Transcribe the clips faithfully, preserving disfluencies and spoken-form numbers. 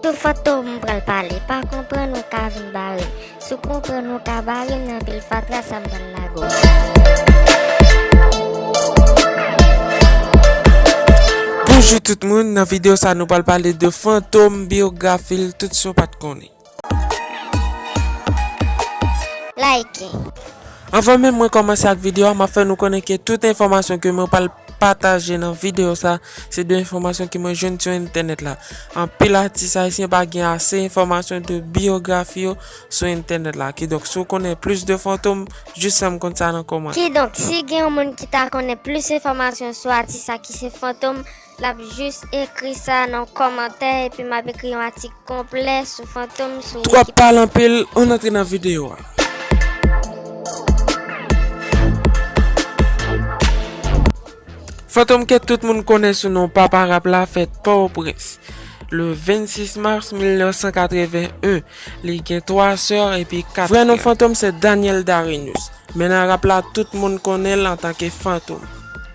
Sou Fantom m pral pale, pa konprann ou ka vin bare m. Si w konprann ou ka bare m nan pil fatra sa m pral lage w. Bonjou tout moun, nan videyo sa nou pral pale de Fantom, biyografi l, tout sa w pa t konnen. Like. Anvan menm mwen kòmanse ak videyo a, m ap fè nou konnen ke tout enfòmasyon ke mwen pral pataje nan videyo sa, se de enfòmasyon ke mwen jwenn sou entènèt la. Anpil atis ayisyen pa gen ase enfòmasyon de biyografi yo sou entènèt la. Kidonk, si w konnen plis de Fantom, jis fè m konn sa nan kòmantè. Kidonk, si gen yon moun ki ta konnen plis enfòmasyon sou atis sa ki se Fantom, l ap jis ekri sa nan kòmantè, epi m ap ekri yon atik konplè sou Fantom sou Twòp pale anpil, ann antre nan videyo a. Fantom ke tout moun konnen sou non Papa Rap la fèt Pòtoprens le vennsis mas mil nèf san katreven en. Li gen twa sè epi kat frè. Vrè non Fantom se Daniel Darinius. Men nan rap la, tout moun konnen l antanke Fantom.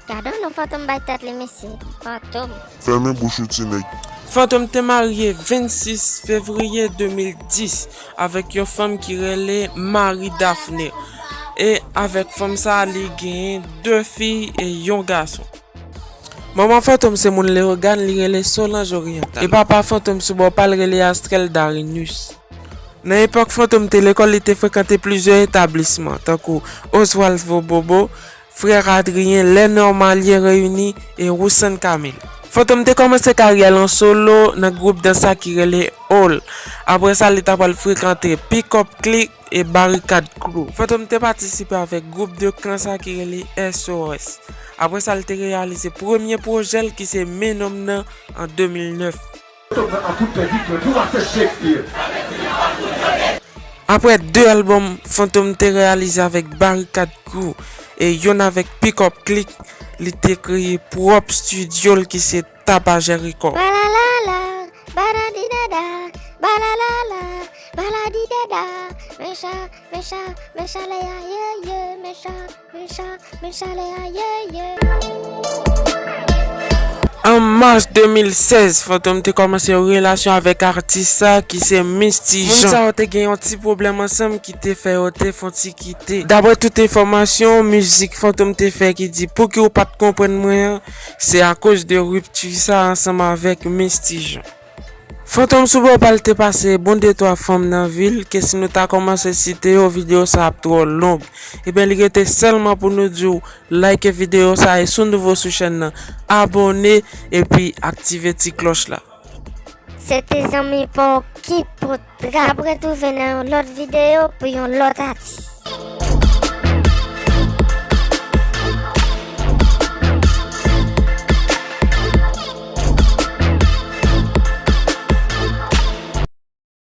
Gade yon non Fantom bay tèt li, mesye. Fantom. Fèmen bouch ou ti nèg. Fantom te marye vennsis fevriye de mil dis avèk yon fanm ki rele Marie Daphné. E avèk fanm sa, li genyen de fi e yon gason. Manman Fantom se moun Leyogàn, li rele Solange Oriental. E papa Fantom sou bò pa l rele Astrel Darinius. Nan epòk Fantom te lekòl, li te frekante plizyè etablisman, tankou Oswald Vobobo, Frères Adrien, Les Normaliens Réunis e Roussan Camille. Fantom te kòmanse karyè l an solo nan gwoup dans sa ki rele All. Apre sa, li ta pral frekante Pick Up Click e Barikad Crew. Fantom te patisipe avèk gwoup de klan sa ki rele S O S. Apre sa, li te reyalize premye pwojè l ki se Men Nonm nan an de mil nèf. Apre de albòm Fantom te reyalize avèk Barikad Crew e yonn avèk Pick Up Click, li te kreye pwòp estidyo l ki se Tapajè Record. Balalala, baladidada, balalala, baladidada, mecha, mecha, mecha le a ye ye, mecha, mecha, mecha le a ye ye. An mas de mil sèz, Fantom te kòmanse yon relasyon avèk atis sa ki se Misty Jean. Moun sa yo te gen yon ti pwoblèm ansanm ki te fè yo te fon ti kite. Daprè tout enfòmasyon, mizik Fantom te fè ki di pouki ou pa t konprann mwen an, se akoz de ripti sa ansanm avèk Misty Jean. Fantom sou bò pa l te pase bon de twa fanm nan vi l, ke si nou ta kòmanse site yo, videyo sa ap twò long. Ebyen, li rete sèlman pou nou di w like videyo sa e si w nouvo sou chèn nan, abòne epi aktive ti klòch la. Se te zanmi pa w ki pote trap. N ap retwouve nan yon lòt videyo pou yon lòt atis.